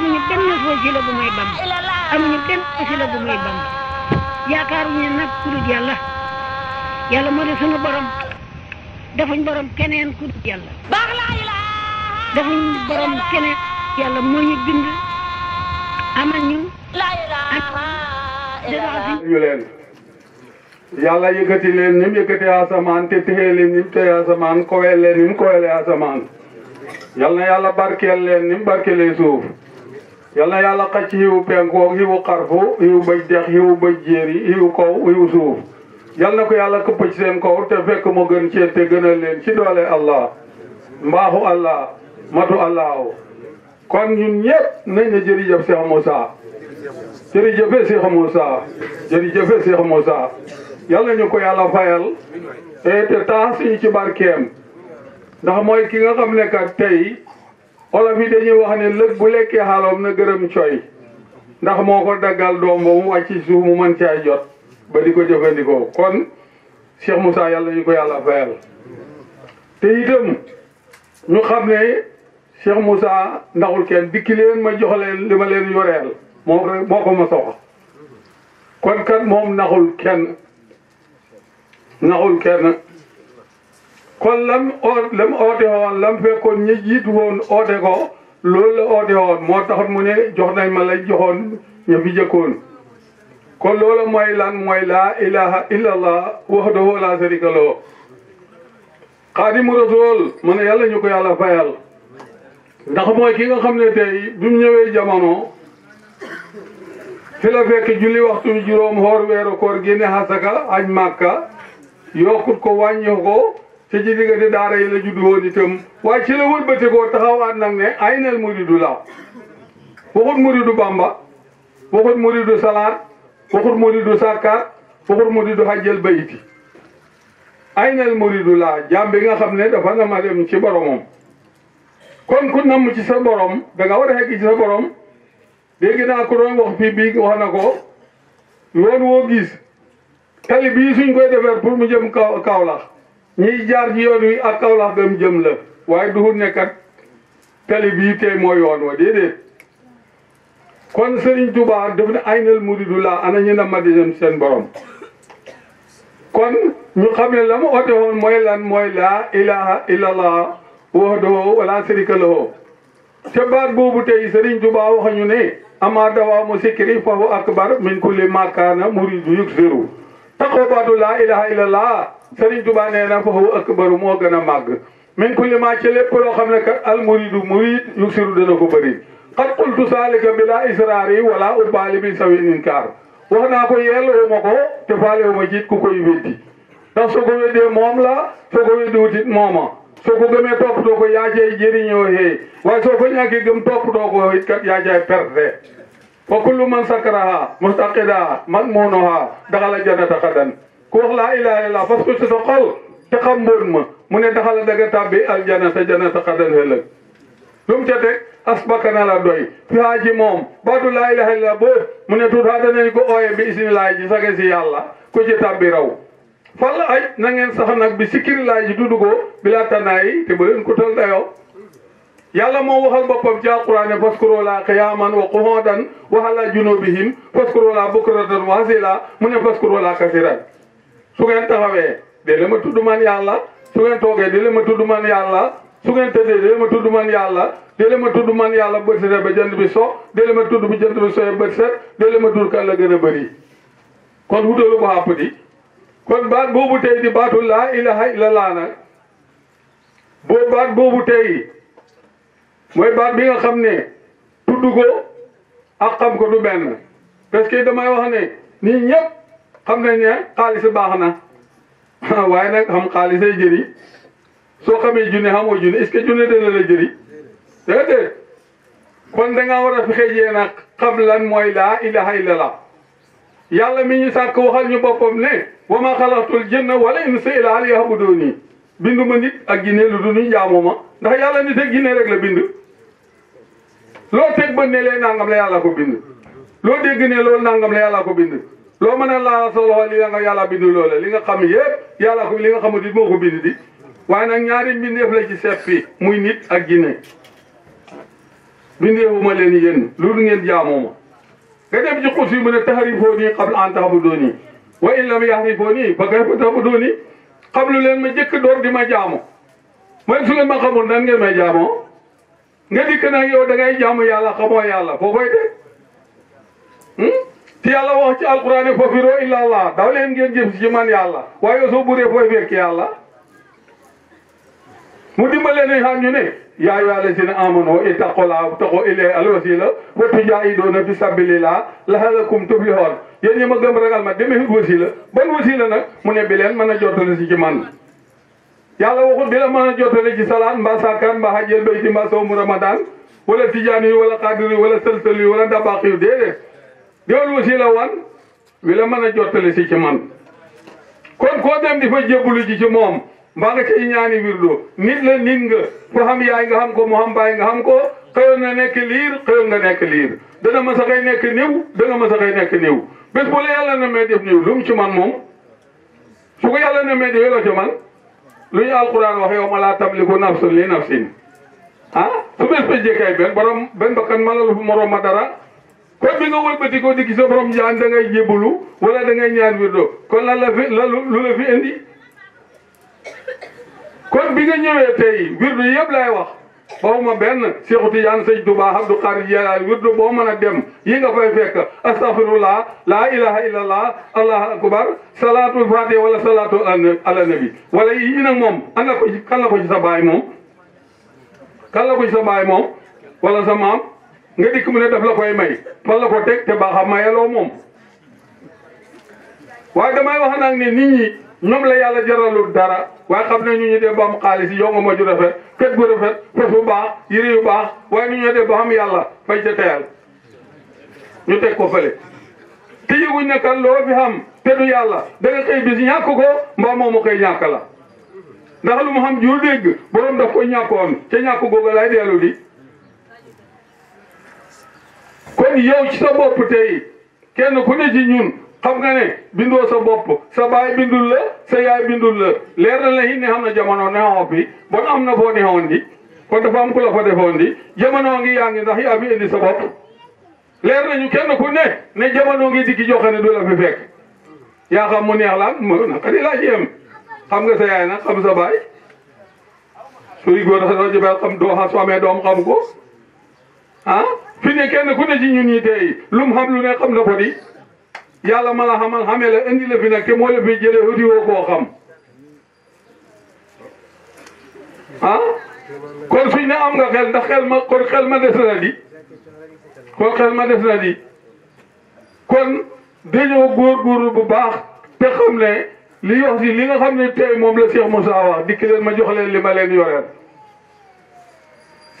amuñu benn wasila bu may Bamba amuñu benn wasila bu may Bamba yaakaaruñu nag ku dul yàlla yàlla moo di sunu borom defuñ borom keneen ku dul yàlla defuñ borom keneen yàlla moo ñu bind amal ñu ñu leen yàlla yëkkati leen ni mu yëkkati asamaan te téye leen ni mu téye asamaan kowel leen ni mu kowele asamaan yal na yàlla barkeel leen ni mu barkeelee suuf yal na yàlla xacc xiwu penkoog xiwu xarfu xiwu bëj dex xiwu bëj jéeri xiwu kaw xiwu suuf yal na ko yàlla këpp ci seen kaw te fekk mu gën ci te gënal leen ci doole Allah mbaaxu Allah matu Allah kon ñun ñëpp nañ ne jërëjëf Cheikh Moussa jërëjëf Cheikh Moussa jërëjëf Cheikh Moussa yal na ñu ko yàlla fayal te taas ñu ci barkeem ndax mooy ki nga xam ne kat tey olof yi dañuy wax ne lëg bu lekkee xaloom na gërëm coy ndax moo ko daggal doom ba mu wàcc ci suuf mu mën caa jot ba di ko jëfandikoo kon Cheikh Moussa yàlla ñu ko yàlla fayal te itam ñu xam ne Cheikh Moussa ndaxul kenn dikki leen ma jox leen li ma leen yoreel moo ko ma soxla kon kat moom naxul kenn kon lam oote woon lam fekkoon ñi jiitu woon oote ko loolu la oote woon moo tax mu ne jox nañ ma lay joxoon ña fi jëkkoon kon loolu mooy lan mooy laa ilaha illallah wahdahu la sharika lahu xaadimu rasul mu ne yàlla ñu ko yàlla fayal ndax mooy ki nga xam ne tey bi mu ñëwee jamono fi la fekk julli waxtu juróom xoor weeru koor génne xasaka aj màkka yokkut ko wàññi ko te ci diggante daara yi la juddu woon itam waaye ci la wëlbati koo taxawaat nag ne ay nel muridu la waxut muridu Bamba waxut muridu salaat waxut muridu sàkkaat waxut muridu hajjal bayti ay nel muridu la jaam bi nga xam ne dafa na ma dem ci boromam kon ku namm ci sa borom da nga war a xegg ci sa borom dégg naa ko doon wax fii bii wax na ko yoon woo gis tali bii suñ koy defar pour mu jëm Kaolack ñiy jaar ci yoon wi ak Kaolack dem jëm la waaye duhut nekkat tali bii tey moo yoon wa déedéet kon Serigne Touba def ne aynal muridu la ana ñu na ma dem seen borom kon ñu xam ne la mu oote woon mooy lan mooy laa ilaha illallah wahdahu wala sharika lahu te baat boobu tey Serigne Touba wax ñu ne ama dawaamu sikri fahu akbar min kulli makaana muridu yuksiru taxaw baatu laa ilaha illallah Serigne Touba nee na fahu akbaru moo gën a màgg min kulli ma ci lépp loo xam ne kat al muridu murid yuksiru dana ko bëri qad qultu salika bila israari wala ubali bi sawin inkar wax naa ko yeeluma ko te faalewuma jiit ku koy weddi ndax soo ko weddee moom la soo ko weddi wutit mooma soo ko gëmee toppatoo ko yaa cay jëriñoo xëy waaye soo ko ñàkkee gëm toppatoo ko it kat yaa cay perte wa kullu man sakaraha mustaqidaha madmunuha daxala jannata xadan ku wax laa ilaha illallah parce que ci sa xol te xam mbóot ma mu ne daxala daga tàbbi aljannata jannata xadan ëllëg lu mu ca teg asbaka na la doy fi haa ji moom baatu laa ilaha illallah boobu mu ne tuutaa danañ ko ooye bi ismillahi ji sage si yàlla ku ci tàbbi raw fal aj na ngeen sax nag bi sikirillahi ji dudd ko bila tanaayi te ba leen ko tal dayoo yàlla moo waxal boppam ci alquran ne faskuro la qiyaman wa qu'udan wa ala junubihim faskuro la bukratan wa asila mu ne faskuro la kasiran su ngeen taxawee de la ma tudd man yàlla su ngeen toogee de la ma tudd man yàlla su ngeen tëddee de la ma tudd man yàlla de la ma tudd man yàlla bët set ba jant bi so de la ma tudd bu jant bi soye bët set de la ma tudd kan la gën a bëri kon wutalu ko àpp di kon baat boobu tey di baatu laa ilaha illallah nag baat boobu tey mooy baat bi nga xam ne tudd ko ak xam ko du benn parce que damay wax ne nii ñëpp xam nañ ne xaalis baax na waaye nag xam xaalis ay jëriñ soo xamee junne xamoo junne est-ce que junne dana la jëriñ déedéet kon da ngaa war a fexe jee nag xam lan mooy laa ilaha illallah yàlla mi ñu sàkk waxal ñu boppam ne wa ma xalaqtul jinna wala insa illa liya'buduni bindu ma nit ak jinne lu du ñu jaamu ma ndax yàlla nit ak jinne rek la bind loo teg ba ne lee nangam la yàlla ko bind loo dégg ne loolu nangam la yàlla ko bind loo mën a laal sa loxo li nga yàlla bind loola li nga xam yëpp yàlla ko li nga xamut it moo ko bind di waaye nag ñaari mbindeef la ci seppi muy nit ak jinne bindeewuma leen yéen loolu ngeen jaamoo ma nga dem ci xus yi mu ne taxarifooni qabla an ta'buduuni wa in lam yaxrifooni fa kayfa ta'buduuni xam lu leen ma jëkk door di ma jaamu mooy su ngeen ma xamul nan ngeen may jaamoo nga dikk nag yow da ngay jaamu yàlla xamoo yàlla foo koy de te yàlla wax ci alquran ne fafiroo illa allah daw leen ngeen jëm ci man yàlla waaye soo buree fooy fekk yàlla mu dimbale ne xam ñu ne yaa ayyuhaa allaziina aamanuu ittaqullaaha wabtaghuu ilayhi al-wasiila wa tujaahiduuna fi sabiilillaahi la'allakum tuflihuun yéen ñi ma gëm ragal ma demee wasiila ban wasiila nag mu ne bi leen mën a jottali si ci man yàlla waxut bi la mën a jottali ci salaat mbaa sàkkaan mbaa hajjal bayti mbaa sawmu ramadaan wala tijaani yu wala qaadir yu wala sëlsël yu wala dabaax yu déedéet déwén wasiila wan bi la mën a jottali si ci man kon koo dem di fa jébbalu ji ci moom mbaa nga cay ñaani wirdo nit la nit nga fu xam yaay nga xam ko mu xam baay nga xam ko xëyoon na nekk liir xëyoon nga nekk liir dana ma sa xëy nekk néew danga ma sa xëy nekk néew bés bu la yàlla na mee def néew lu mu ci man moom su ko yàlla na mee def loo ci man lu ñu alquran wax yow ma laa tamliku nafsun li nafsin su bés ba jékkay benn bakkan ma la lu fu morom ma dara kon bi nga wëlbati ko di gis sa borom jaan da ngay jébbalu wala da ngay ñaan wirdo kon lan la fi lu la fi indi kon bi nga ñëwee tey wirdu yëpp lay wax bawuma benn Seexu Tijaan Sëñ Tuubaa Abdu Xaadir Jilaani wirdu boo mën a dem yi nga fay fekk astaghfirullah laa ilaha illallah allahu akbar salaatul faatiha wala salaatu ala nabi wala yi nag moom ana ko kan la ko ci sa baay moom kan la ko ci sa baay moom wala sa maam nga dikk mu ne daf la koy may fan la ko teg te baaxa mayeloo moom waaye damay wax nag ne nit ñi ñoom la yàlla jaralul dara waaye xam ne ñu dee ba am xaalis yow nga ma ju rafet kët gu rafet fas bu baax yére yu baax waaye ñu dee ba xam yàlla fay ca teyal ñu teg ko fële te yëguñ ne kan loo fi xam te du yàlla da nga xëy bis ñàkk ko mbaa moomu koy ñàkk la ndax lu mu xam jur dégg borom daf koy ñàkkoon ca ñàkk googu lay dellu di kon yow ci sa bopp tey kenn ku ne ci ñun xam nga ne bindoo sa bopp sa baay bindul la sa yaay bindul la leer na la it ne xam na jamono neexoo fi bon am na foo neexoon di kon dafa am ku la fa defoon di jamono ngi yaa ngi ndax yaa fi indi sa bopp leer nañu kenn ku ne jamono ngi dikki joxe ne du la fi fekk yaa xam mu neex laan mu naka di laa ci yem xam nga sa yaay nag xam sa baay suy góor sa doo jëbel xam doo su amee doom xam ko fi ne kenn ku ne ci ñun ñi tey lu mu xam lu ne xam na ko di yàlla ma la xamal xamee la indi la fi nag te moo la fi jëlee uti woo koo xam kon suñ ne am nga xel ndax xel ma des na di kon xel ma des na di kon dañoo góorgóorlu bu baax te xam ne li wax si li nga xam ne tey moom la Cheikh Moussa wax dikk leen ma jox leen li ma leen yoreel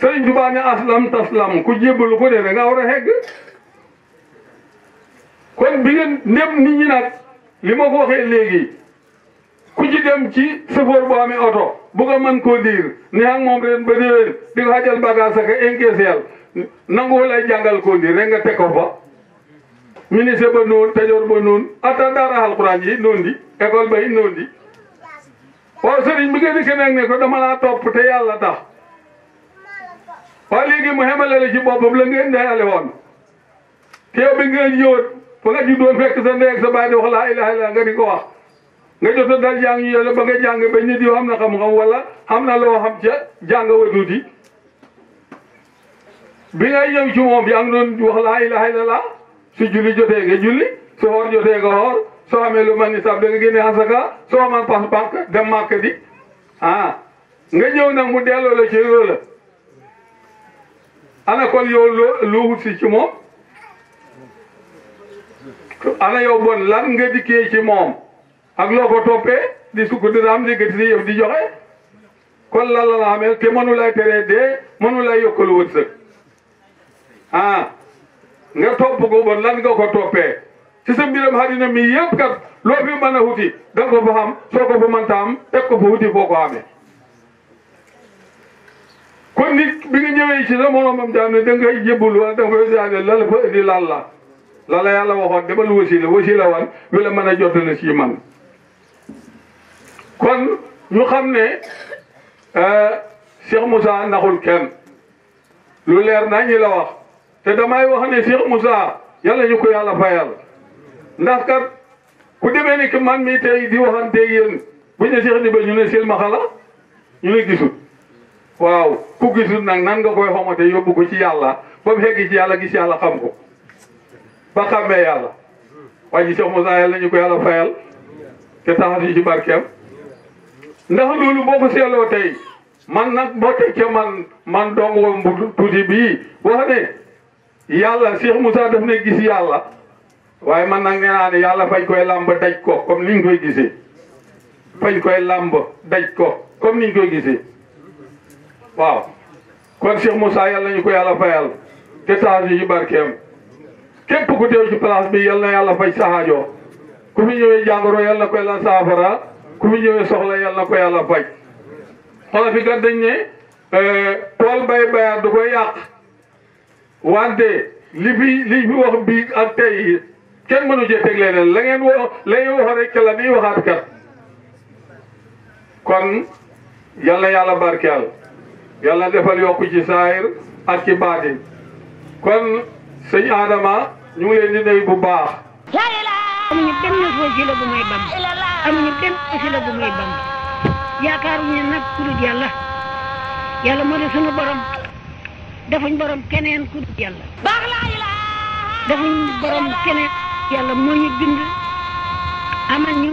Sëriñ Tuubaa ne aslam taslam ku jébbalu ko de da nga war a xegg kon bi ngeen ndem nit ñi nag li ma ko waxee léegi ku ci dem ci chauffeur bu amee oto bu nga mën koo diir ne ak moom ren ba déwén di ko xajal bagage ak encaisseel nangu lay jàngal koo diir rek nga teg ko fa ministre ba noonu tajoor ba noonu ata daara alxuraan yi noonu di école ba yi noonu di waaw sëriñ bi nga dikk nag ne ko dama laa topp te yàlla tax waaye léegi mu xemale la ci boppam la ngeen dayale woon te yow bi nga ñëwoon fa nga juddoon fekk sa ndey ak sa baay di wax laa ilaha illa nga di ko wax nga jot a dal jàng ñu yàlla ba nga jàng ba nit yoo xam na xam-xam wala xam na loo xam ca jàng wa tuuti bi ngay ñëw ci moom yaa ngi doon wax laa ilaha illallah su julli jotee nga julli su xoor jotee nga xoor soo amee lu man ni sab da nga génne asaka soo aman pass banque dem màkk di nga ñëw nag mu delloo la ci loola ana kon yow loo wut si ci moom ana yow bon lan nga dikkee ci moom ak loo ko toppee di sukk di raam di gëti di yëf di joxe kon lan la la amee te mënu lay teree dee mënu lay yokkalu wërsëg nga topp ko bon lan nga ko toppee ci sa mbiram àddina mi yëpp kat loo fi mën a wuti da nga ko fa xam soo ko fa mënta am teg ko fa wuti foo ko amee kon nit bi nga ñëwee ci sa moromam jaam ne da ngay jébbalu wala da nga koy jaane la fa indi lan la yàlla waxoon demal wasila wan wi la mën a jottale ci man kon ñu xam ne Cheikh Moussa naxul kenn lu leer naa ñi la wax te damay wax ne Cheikh Moussa yàlla ñu ko yàlla fayal ndax kat ku demee ni que man mii tey di waxanteeg yéen bu ñu ne Cheikh Ndiba ñu ne silmaxa la ñu ne gisut waaw ku gisut nag nan nga koy xamante yóbbu ko ci yàlla ba mu xegg ci yàlla gis yàlla xam ko ba xàmmee yàlla waaye ji Cheikh Moussa yàlla ñu ko yàlla fayal te taxat yi ci barkeem ndax loolu boo ko seetloo tey man nag boo tekkee man dong woon bu tuuti bii wax ne yàlla Cheikh Moussa daf ne gis yàlla waaye man nag nee naa ne yàlla fañ koy làmb daj ko comme niñ koy gisee fañ koy làmb daj ko comme niñ koy gisee waaw kon Cheikh Moussa yàlla ñu ko yàlla fayal te taxat yi ci barkeem képp ku teew ci place bi yal na yàlla faj sa aajo ku fi ñëwee jàngoro yal na ko yàlla saafara ku fi ñëwee soxla yal na ko yàlla faj xoolal fi kat dañ ne tool bay bayaat du koy yàq wante li fi wax bii ak tey kenn mënu cee teg leneen la ngeen wax rek la nii waxaat kat kon yal na yàlla barkeel yal na defal yokku ci saayir ak ci baatin kon sëñ Adama ñu ngi leen di nuyu bu baax. amuñu benn wasila bu may bam amuñu benn wasila bu may bam yaakaaruñu nag ku dul yàlla yàlla moo di sunu borom defuñ borom keneen ku dul yàlla defuñ borom keneen yàlla moo ñu bind amal ñu